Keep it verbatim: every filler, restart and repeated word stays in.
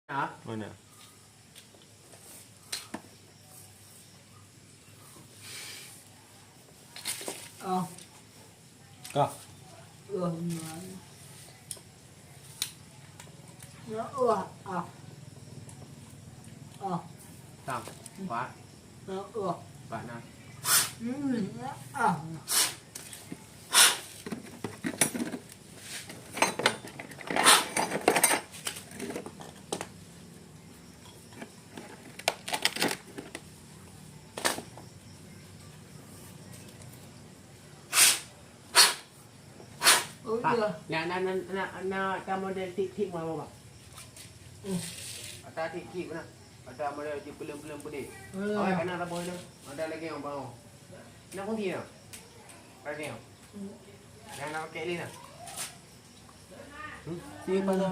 Mana? Oh. Kah? Oh, man. Ya Allah, ah. Ah. Tam, pat. Ya Allah. Pat na. Hmm, ya, ah. Oh, Ha, iya. Na, na, na, na, na, ata model tik-tik mau apa? Hmm. Ata tik-tik mana? Ata model je pelem-pelem pedih. Oh, iya. Awak kena tabung itu. Ada lagi yang mau. Nak kunci ya? Lagi yang. Hmm. Yang nak pakai ni nak? Hmm? Sini pada.